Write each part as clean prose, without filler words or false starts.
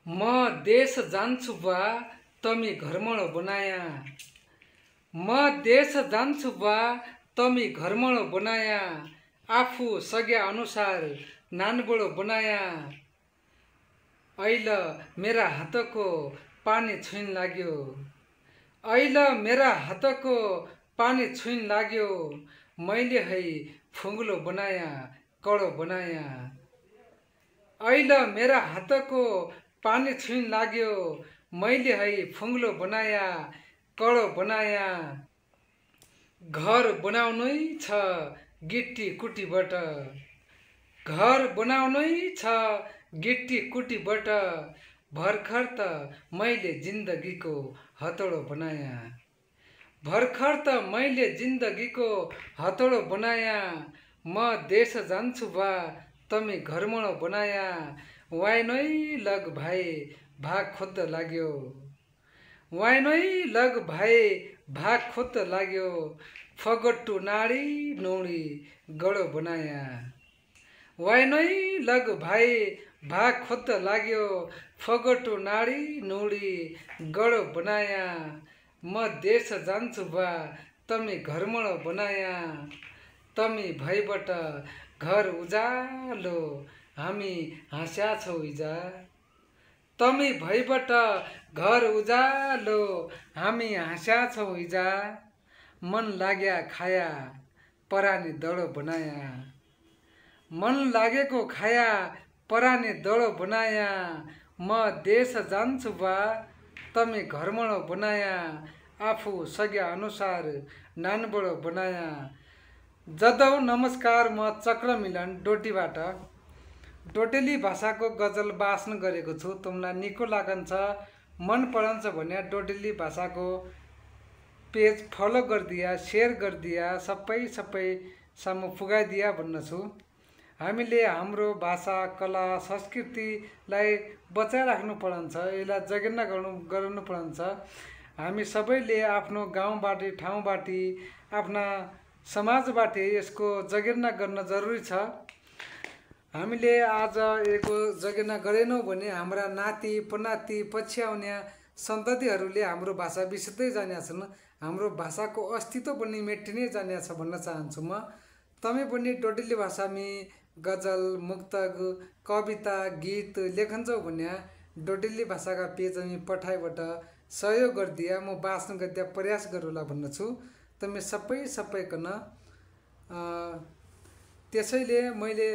म देश जान्छु बा तमी घरमण बनाया। म देश जान्छु बा तमी घरमण बनाया। आफू सग्या अनुसार नानबडो बनाया। ऐल मेरा हातको पानी छुइन लाग्यो। ऐल मेरा हातको पानी छुइन लाग्यो। मैले है फुङ्गलो बनाया, कडो बनाया। ऐल मेरा हातको पानी छुइन लाग्यो। मैले है फुङ्गलो बनाया, कडो बनाया। घर बनाउनै छ गिट्टी कुटीबाट। घर बनाउनै छ गिट्टी कुटीबाट। भर्खर त मैले जिन्दगीको हतोडो बनाया। भर्खर त मैले जिन्दगीको हतोडो बनाया। म देश जान्छु बा तमी घरमण बनाया। वाइनै लग भाइ भाग खोज्द लाग्यो। वाइनै लग भाइ भाग खोज्द लाग्यो। फगट्टु नाडी नौडी गडो बनाया। वाइनै लग भाइ भाग खोज्द लाग्यो। फगट्टु नाडी नौडी गडो बनाया। म देश जान्छु बा तमी घरमण बनाया। तमी भइबाट घर उजालो हामी हाँस्या छौ हिजा। तमी भइबाट घर उजालो हामी हाँस्या छौ हिजा। मन लाग्या खाया परानी दडो बनाया। मन लागेको खाया परानी दडो बनाया। म देश जान्छु बा तमी घरमण बनाया। आफू सग्या अनुसार नानबडो बनाया। जदौ नमस्कार, म चक्रमिलन डोटीबाट डोटेली भाषाको गजल वाचन गरेको छु। तुमलाई निको लागन्छ, मन पराउँछ भने डोटेली भाषाको पेज फलो गरिदिया, सेयर गरिदिया, सबैसम्म पुगाइदिया भन्न छु। हामीले हाम्रो भाषा, कला, संस्कृतिलाई बचाइराख्नु पर्छ, यसलाई जगेर्ना गर्नु पर्छ। हामी सबैले आफ्नो गाउँबाट, ठाउँबाट, आफ्ना समाजबाट यसको जगेर्ना गर्न जरुरी छ। हामीले आज यसको जगेर्ना गरेनौँ भने हाम्रा नाति पनाति पछि आउने सन्ततिहरूले हाम्रो भाषा बिर्सिँदै जानेछन्। हाम्रो भाषाको अस्तित्व पनि मेटिनै जानेछ भन्न चाहन्छु म। तमै पनि डोटेली भाषामी गजल, मुक्तक, कविता, गीत लेखन्छौ भने डोटेली भाषाका पेजमी पठाइबाट सहयोग गरिदिया, म वाचन गरिदिया प्रयास गरौँला भन्न छु। तमी सबैकन त्यसैले मैले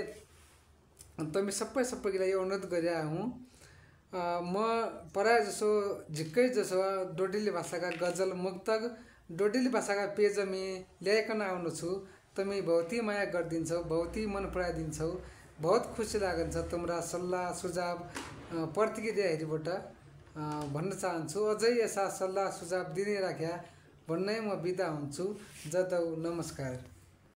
तमी सबैको लागि अनुरोध गरिरहेको हुँ। म प्राय जसो झिक्कै जसो डोटेली भाषाका गजल, मुक्तक डोटेली भाषाका पेजमी ल्याइकन आउनु छु। तमी बहुत ही माया गरिदिन्छौ, बहुत ही मन पराइदिन्छौ, बहुत खुसी लागन्छ तुम्रा सल्लाह सुझाव प्रतिक्रिया हेरिबाट भन्न चाहन्छु। अझै यसा सल्लाह सुझाव दिने राख्या भन्नै म बिदा हुन्छु। जदौ नमस्कार।